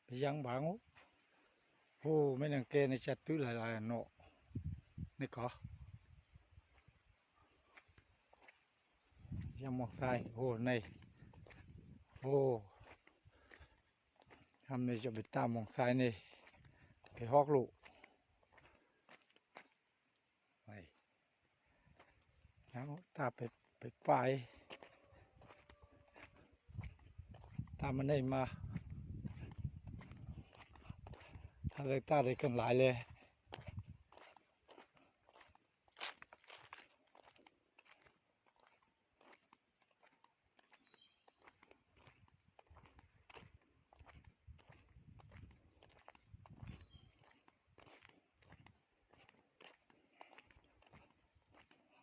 ໄປຍັງບາງ. ໂອ້ ແມ່ນຫຍັງແກ່ໃນຈັດຕື້ຫຼາຍໆເນາະ ນີ້ກໍຍັງມອງຊາຍ. ໂອ້ ໃນ ໂອ້ ທຳໃນຈະໄປຕາມມອງຊາຍນີ້ ໄປຮອກລູກ. ໄປ ເອົາ ຕາໄປ ໄປປາຍ ຕາມມາໄດ້ມາ ຖ້າໄດ້ຕາໄດ້ກັນຫຼາຍແລະ.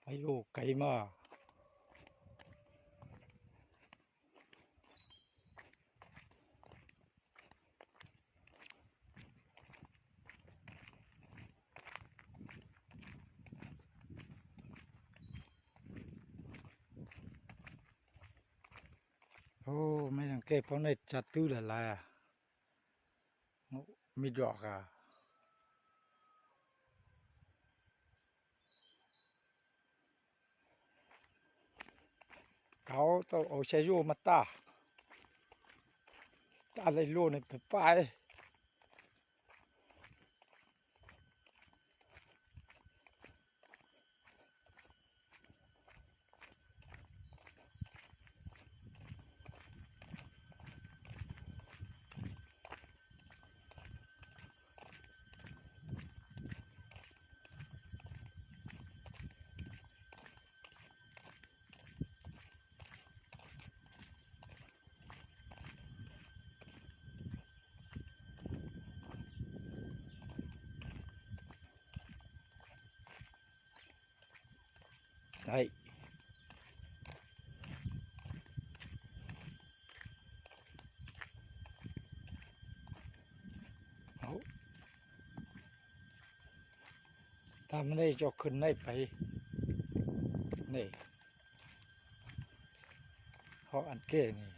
ໄປໂອໄກມາ. ໂອ້ ແມ່ນຫຍັງແກ່ພວກນີ້ຈັດຕື້ຫຼາຍໆ ອະ ໂອ້ ມີດອກອະ. ເຂົາຕ້ອງເອົາໄຊໂຍມາຕາ ຕາໄດ້ໂລໜຶ່ງປາຍໆ. ໄດ້ ເອົາ ຕາມນີ້ຈະຂຶ້ນໄດ້ໄປ ນີ້ ເພາະອັນແກ່ນີ້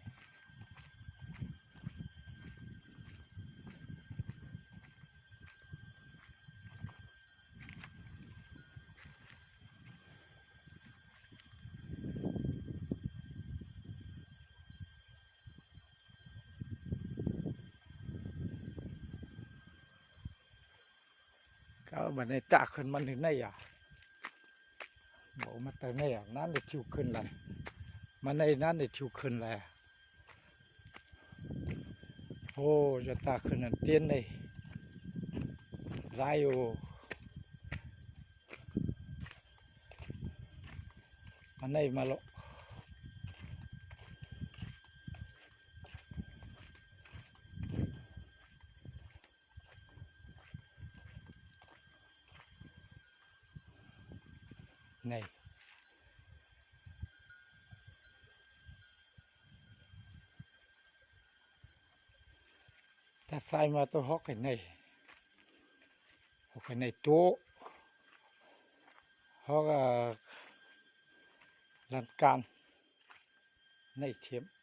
ກໍບັດນີ້ຕາຂຶ້ນມານີ້ໄດ້ອະ ບໍ່ມາແຕ່ນີ້ອະ ນັ້ນໄດ້ທິວຂຶ້ນແລ້ວ ມາໃນນັ້ນໄດ້ທິວຂຶ້ນແລ້ວ. ໂອ້ ຈະຕາຂຶ້ນອັນຕຽນເດ້ ຫຼາຍຢູ່ ມາໃນມາເລາະ ນີ້ ຕາຊາຍມາໂຕຮອກໃຫ້ໃນ ຮອກໃຫ້ໃນໂຕ ຮອກ ເອີ ລັນການ ໃນເທມ